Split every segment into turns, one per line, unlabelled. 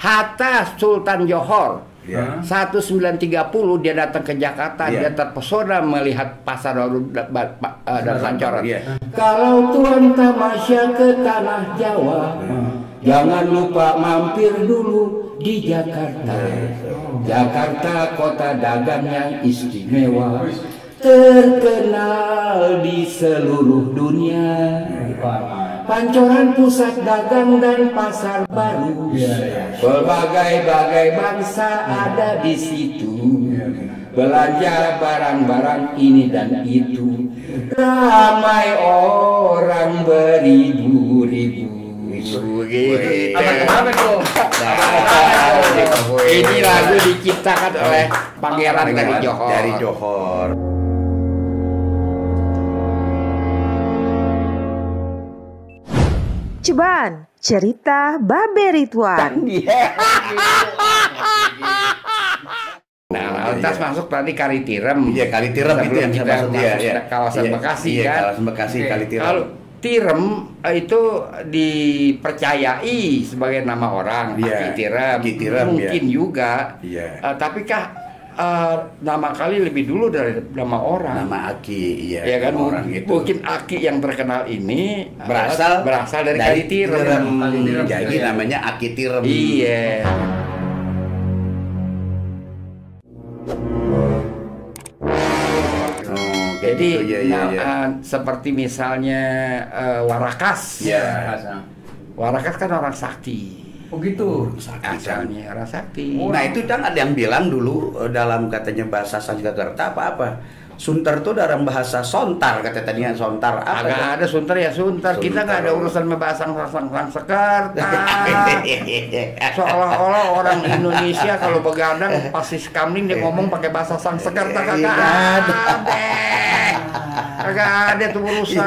Hatta Sultan Johor.
Ya.
1930 dia datang ke Jakarta, dia terpesona melihat pasar baru dan Sancoran. Kalau tuan tamasya ke tanah Jawa, jangan lupa mampir dulu di Jakarta. Jakarta kota dagang yang istimewa, terkenal di seluruh dunia. Pancoran pusat dagang dan pasar baru. Berbagai-bagai bangsa ada di situ. Belanja barang-barang ini dan itu. Ramai orang beribu-ribu.
Apa tuh?
Ini lagu diciptakan oleh Pangeran dari Johor.
Dari Johor.
Ceban, cerita Babe Ridwan.
Nah, lantas masuk tadi Kalitirem.
Iya, Kalitirem itu yang
kita
masuk dia.
masuk kawasan Bekasi kan.
Kawasan Bekasi, Kalitirem.
Kalau Tirem itu dipercayai sebagai nama orang. Tirem. Mungkin juga. Tapi kah nama kali lebih dulu dari nama orang.
Nama Aki,
ya kan,
orang itu.
Mungkin Aki yang terkenal ini
berasal
dari Kalitirem.
Jadi namanya Aki Tirem.
Iya. Jadi seperti misalnya Warakas. Warakas kan orang sakti.
Oh gitu.
Asalnya orang sakti.
Nah itu kan ada yang bilang dulu dalam katanya bahasa Sanskerta apa Sunter tuh dalam bahasa Sontar kata tadinya Sontar apa?
Agak ada Sunter ya Sunter. Kita nggak ada urusan membahas Sanskerta. Seolah-olah orang Indonesia kalau begadang pasis kamling dia ngomong pakai bahasa Sanskerta kagak ada tuh urusan.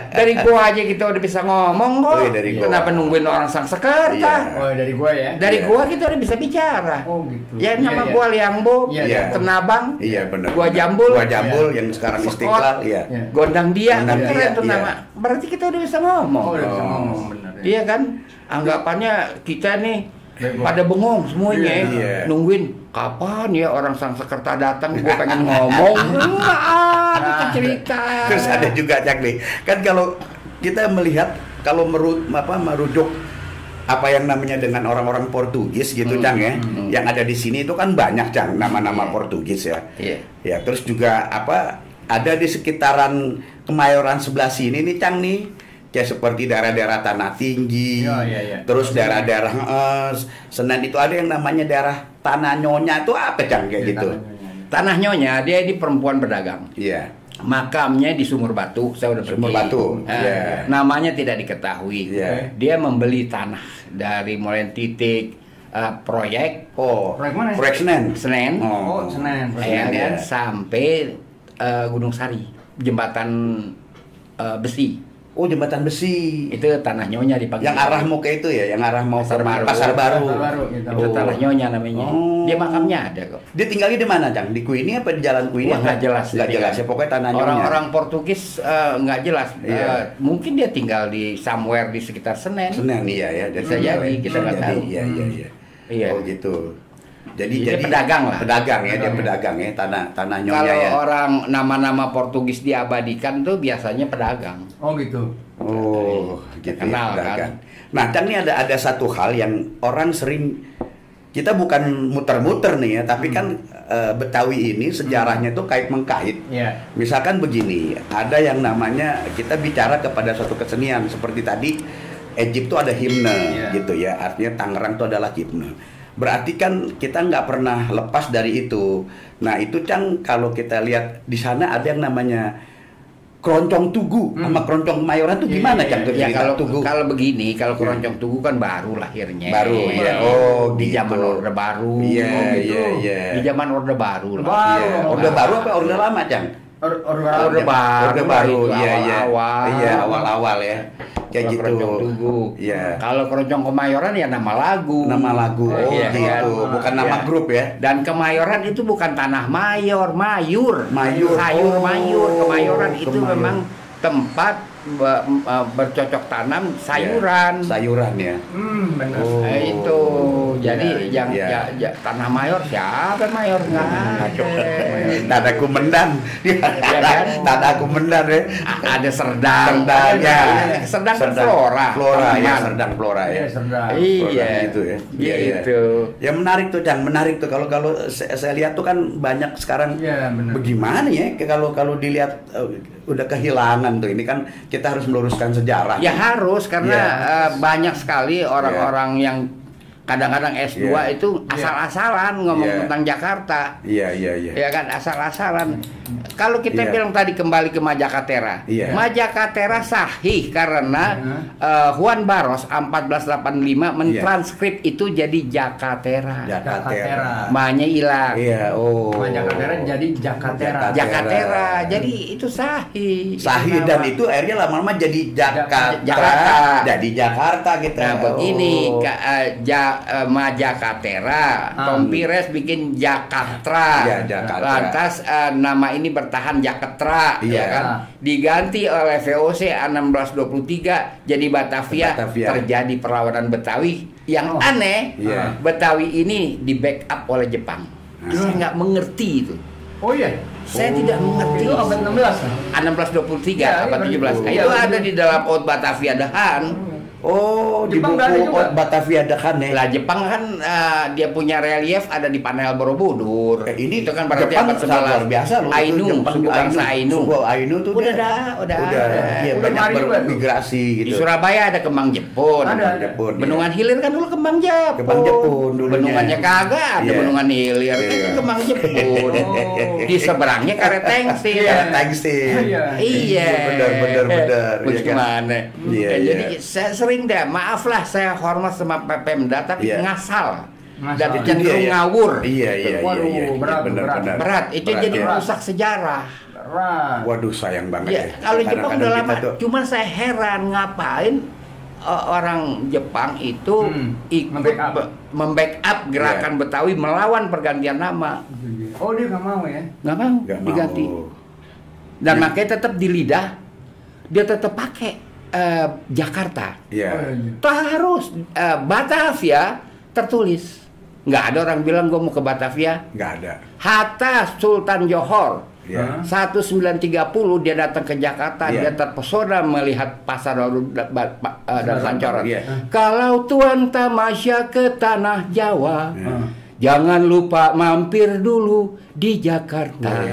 Dari gua aja kita udah bisa ngomong kok. Kenapa nungguin orang Sanskerta?
Oh dari gua ya.
Dari gua kita udah bisa bicara.
Oh gitu.
Ya nama gua Liangbo, Tenabang.
Iya benar.
Gua Jambul.
Gua Jambul yang sekarang Istiqlal, iya.
Gondang dia, kan keren tuh
iya.
nama. Berarti kita udah bisa ngomong.
Oh, udah bisa ngomong benar.
Iya kan? Anggapannya kita nih pada bengong semuanya, nungguin kapan ya orang Sanskerta datang, gue pengen ngomong. Enggak ada cerita.
Terus ada juga Cak nih, kan kalau kita melihat kalau merujuk apa yang namanya dengan orang-orang Portugis gitu Cang ya, yang ada di sini itu kan banyak Cang nama-nama Portugis ya. Ya terus juga ada di sekitaran Kemayoran sebelah sini nih Cang nih. Kayak seperti daerah-daerah Tanah Tinggi, terus daerah-daerah Senen itu ada yang namanya daerah Tanah Nyonya itu apa Cang kayak gitu?
Tanah Nyonya dia ini perempuan pedagang.
Iya.
Makamnya di Sumur Batu, saya udah pergi.
Sumur Batu.
Namanya tidak diketahui. Dia membeli tanah dari mulai titik proyek.
Proyek mana? Proyek Senen.
Senen.
Senen.
Kan sampai Gunung Sari, jembatan besi.
Oh jembatan besi.
Itu tanah Nyonya dipanggil.
Yang arah mau ke itu ya, yang arah mau Pasar Baru.
Itu tanah Nyonya namanya. Dia makamnya ada kok.
Dia tinggalnya di mana, Cang? Di Kuini apa di Jalan Kuini?
Nggak jelas.
Nggak jelas ya, pokoknya tanah Nyonya.
Orang-orang Portugis nggak jelas. Mungkin dia tinggal di somewhere di sekitar Senen.
Senen iya ya.
Bisa jadi, kita nggak tahu.
Iya. Oh gitu. Jadi
pedagang lah.
Pedagang ya, dia pedagang ya, tanah Nyonya
kalau
ya.
orang nama-nama Portugis diabadikan tuh biasanya pedagang.
Oh gitu.
Oh, gitu.
Kenal
ya,
kan.
Nah, Cang ini ada satu hal yang orang sering, kita bukan muter-muter nih ya, tapi kan Betawi ini sejarahnya tuh kait mengkait. Misalkan begini, ada yang namanya kita bicara kepada suatu kesenian seperti tadi Egypt tuh ada himne gitu ya, artinya Tangerang tuh adalah himne. Berarti kan kita nggak pernah lepas dari itu. Nah itu Cang, kalau kita lihat di sana ada yang namanya keroncong tugu sama keroncong Kemayoran tuh gimana Cang?
Ya kalau begini, kalau keroncong tugu kan baru lahirnya.
Baru ya. Oh
di
gitu.
zaman Orde Baru.
Iya.
Di zaman Orde Baru.
Orde Baru apa Orde Lama Cang?
Orde Baru.
Iya awal-awal ya. Kayak gitu.
Keroncong tugu. Kalau keroncong Kemayoran ya nama lagu.
Nama lagu. Oh gitu. Bukan nama grup ya.
Dan Kemayoran itu bukan tanah mayor, mayur. Sayur mayur. Kemayoran itu memang tempat bercocok tanam sayuran.
Sayuran ya.
Benar.
Itu. Jadi yang tanah mayor siapa mayor nggak ada.
Tanah Kumendan, tanah Kumendan ya.
Ada Serdang
ya.
Serdang kan Flora
ya, Serdang Flora ya.
Iya
gitu ya.
Gitu.
Ya menarik tuh, Cang, menarik tuh. Kalau saya lihat tuh kan banyak sekarang. Bagaimana ya kalau dilihat udah kehilangan tuh. Ini kan kita harus meluruskan sejarah.
Ya harus, karena banyak sekali orang-orang yang kadang-kadang S2 itu asal-asalan ngomong tentang Jakarta.
Iya.
Ya kan, asal-asalan. Kalau kita bilang tadi kembali ke Majakatera. Majakatera sahih karena Juan Barros 1485 mentranskrip itu jadi Jakatera. Ma-nya hilang.
Majakatera jadi
Jakatera. Jadi itu sahih.
Sahih dan itu akhirnya lama-lama jadi Jakarta. Jadi Jakarta gitu.
Nah, begini Majakatera, Tom Pires bikin Jakatra. Lantas nama ini bertahan Jaketra, ya kan? Diganti oleh VOC 1623 jadi Batavia. Terjadi perlawanan Betawi. Yang aneh, Betawi ini di backup oleh Jepang. Saya nggak mengerti itu.
Oh iya.
Saya tidak mengerti.
Itu abad 16.
1623, abad 17. Itu ada di dalam Oud Batavia Dahan.
Di buku Oud Batavia Dahan ya.
Lah Jepang kan dia punya relief ada di panel Borobudur.
Ini
itu kan berarti
Jepang
abad 11
luar biasa loh.
Ainu, suku bangsa Ainu.
Ainu tuh
udah
iya, banyak bermigrasi gitu.
Di Surabaya ada kembang Jepun. Bendungan Hilir kan dulu kembang Jepun.
Kembang Jepun dulunya.
Bendungannya kagak ada Bendungan Hilir itu kembang Jepun. Di seberangnya karet tengstil. Iya.
Benar.
Bagaimana? Jadi saya sering deh, maaf lah saya hormat sama Pemda tapi ngasal. Dan cenderung ngawur.
Waduh,
berat. Itu jadi merusak sejarah.
Waduh, sayang banget ya.
Kalau Jepang udah lama, cuman saya heran ngapain orang Jepang itu ikut membackup gerakan Betawi melawan pergantian nama.
Oh, dia nggak mau ya?
Nggak mau diganti. Dan makanya tetap di lidah dia tetap pakai Jakarta. Terus Batavia tertulis. Nggak ada orang bilang gue mau ke Batavia.
Nggak ada.
Hatta Sultan Johor 1930 dia datang ke Jakarta. Dia terpesona melihat pasar baru dan Pancoran. Kalau tuan tamasya ke tanah Jawa, jangan lupa mampir dulu di Jakarta.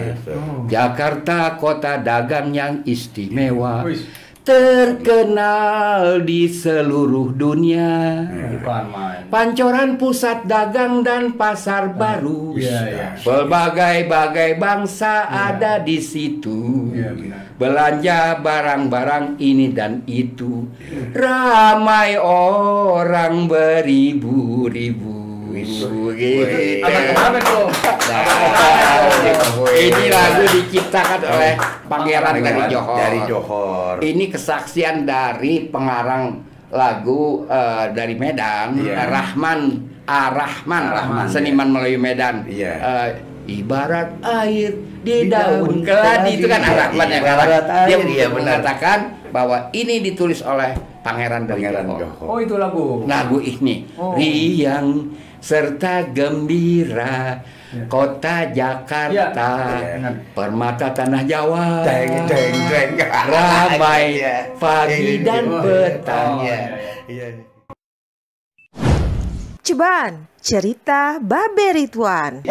Jakarta kota dagang yang istimewa, terkenal di seluruh dunia. Pancoran pusat dagang dan pasar baru. Berbagai-bagai bangsa ada di situ. Belanja barang-barang ini dan itu. Ramai orang beribu-ribu. Ini lagu diciptakan oleh Pangeran dari Johor. Ini kesaksian dari pengarang lagu dari Medan, Rahman, seniman Melayu Medan. Ibarat air di daun keladi, itu kan Rahman yang dia mengatakan bahwa ini ditulis oleh Pangeran dari Johor.
Oh, itu lagu
ini riang serta gembira, kota Jakarta, permata tanah Jawa, ramai pagi dan petang.
Ceban, cerita Babe Ridwan.